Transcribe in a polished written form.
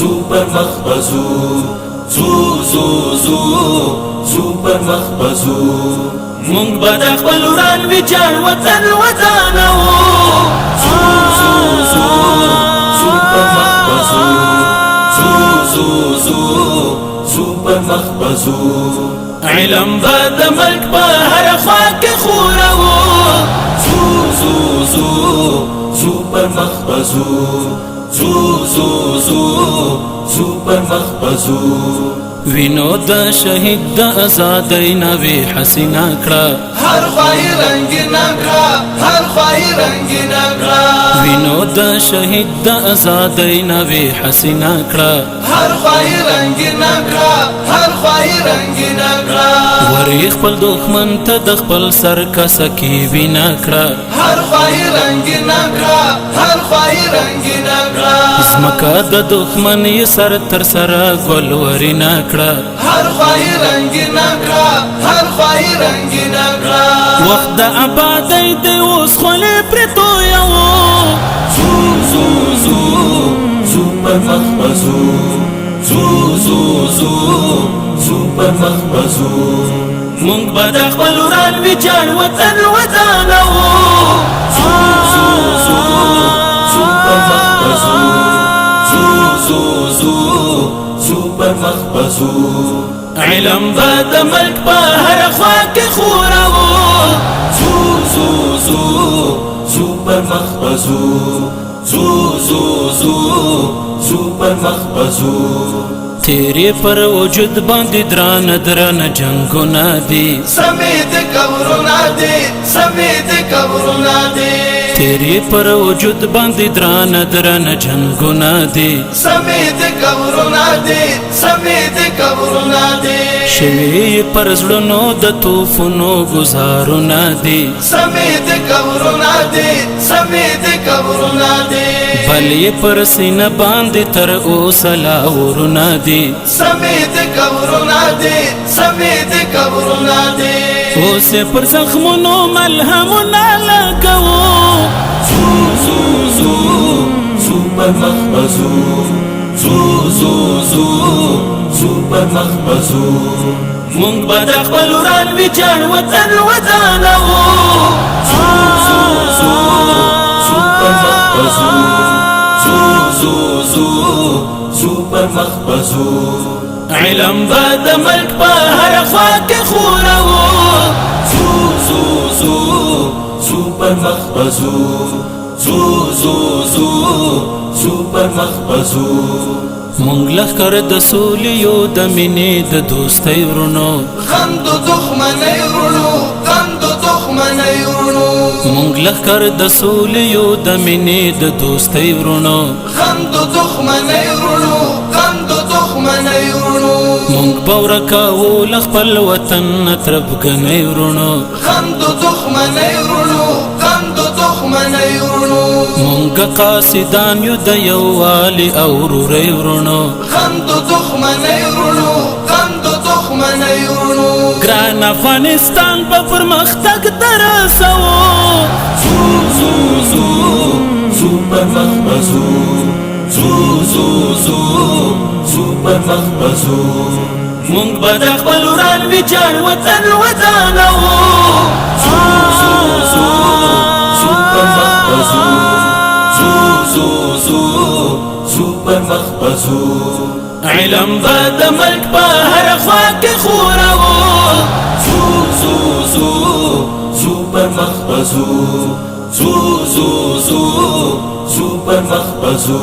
ځو پر مخ به ځو، ځو ځو ځو، ځو پر مخ به ځو. مونږ به د خپل وران ویجاړ وطن ودانو. ځو ځو ځو، ځو پر مخ به ځو، ځو ځو ځو، ځو پر مخ به ځو. علم به د ملک په هر خوا کې خورو. ځو ځو ځو، ځو پر مخ به ځو، ځو ځو ځو، ځو پر مخ به ځو. وینو د شهید د ازادۍ نوې حسینه کړه، هر خوا یې رنګینه کړه، هر خوا یې رنګینه کړه. وینو د شهید د ازادۍ نوې حسینه کړه، هر خوا یې رنګینه کړه، هر خوا یې رنګینه کړه. ورې خپل دښمن ته د خپل سر کسه کې وینا کړه، هر خوا یې رنګینه کړه، هر خوا یې رنګینه کړه. زمکه د دښمن یې سر تر سره ګل ورینا کړه، هر خوا یې رنګینه کړه، هر خوا یې رنګینه کړه. وخت د آبادۍ دی اوس، خولې پرې تویو. ځو ځو ځو، ځو پر مخ به ځو، ځو ځو ځو، ځو پر مخ به ځو. مونږ به د خپل وران ویجاړ وطن ودانو. ځو ځو ځو، ځو پر مخ به ځو، ځو ځو ځو، ځو پر مخ به ځو. علم به د ملک په هر خوا کې خورو. ځو ځو ځو، ځو پر مخ به ځو، ځو ځو ځو، ځو پر مخ به ځو. تیرې پر وجود باندې درانه درانه جنگونه دي، سمې د قبرونه دي، سمې د قبرونه دي. تیرې پر وجود باندې درانه درانه جنگونه دي، سمې د قبرونه دي، سمې د قبرونه دي. شوي پر زړونو د توفونو گزارونه دي، سمې د قبرونه دي، سمې د قبرونه دي. بل یې پر سینه باندې تر اوسه لا ورونه دي، سمې د قبرونه دي، سمې د قبرونه دي. اوس یې پر زخمونو ملهمونه لګوو. ځو ځو ځو، ځو پر مخ به ځو، ځو ځو ځو، ځو پر مخ به ځو. مونږ به د خپل وران ویجاړ وطن ودانو. ځو ځو ځو، ځو پر مخ به ځو، ځو ځو ځو، ځو پر مخ به ځو. علم به د ملک په هر خوا کې خورو. ځو ځو ځو، ځو پر مخ به ځو، ځو ځو ځو، ځو پر مخ به ځو. مونږ لښکر د سولې یو، د مینې د دوستۍ ورونو، غم د دښمنۍ ورونو، غم د دښمنۍ ورونو. مونږ لښکر د سولې یو، د مینې د دوستۍ ورونو، غم د دښمنۍ ورونو، غم د دښمنۍ ورونو. مونږ به ورکاو له خپل وطن نه تربګنۍ ورونو، غم د دښمنۍ ورونو، غم د دښمنۍ ورونو. مونږ قاصدان یو د یووالي او ورورۍ ورونو، غم د دښمنۍ ورونو، غم د دښمنۍ ورونو. ګران افغانستان په پرمختګ ترسو. ځو ځو ځو، ځو پر مخ به ځو، ځو ځو ځو، ځو پر مخ به ځو. مونږ به د خپل وران ویجاړ وطن ودانو. ځو ځو ځو، ځو پر مخ به ځو، ځو ځو ځو، ځو پر مخ به ځو. علم به د ملک په هر خوا کې خورو. ځو ځو ځو، ځو پر مخ به ځو، ځو ځو ځو، ځو پر مخ به ځو.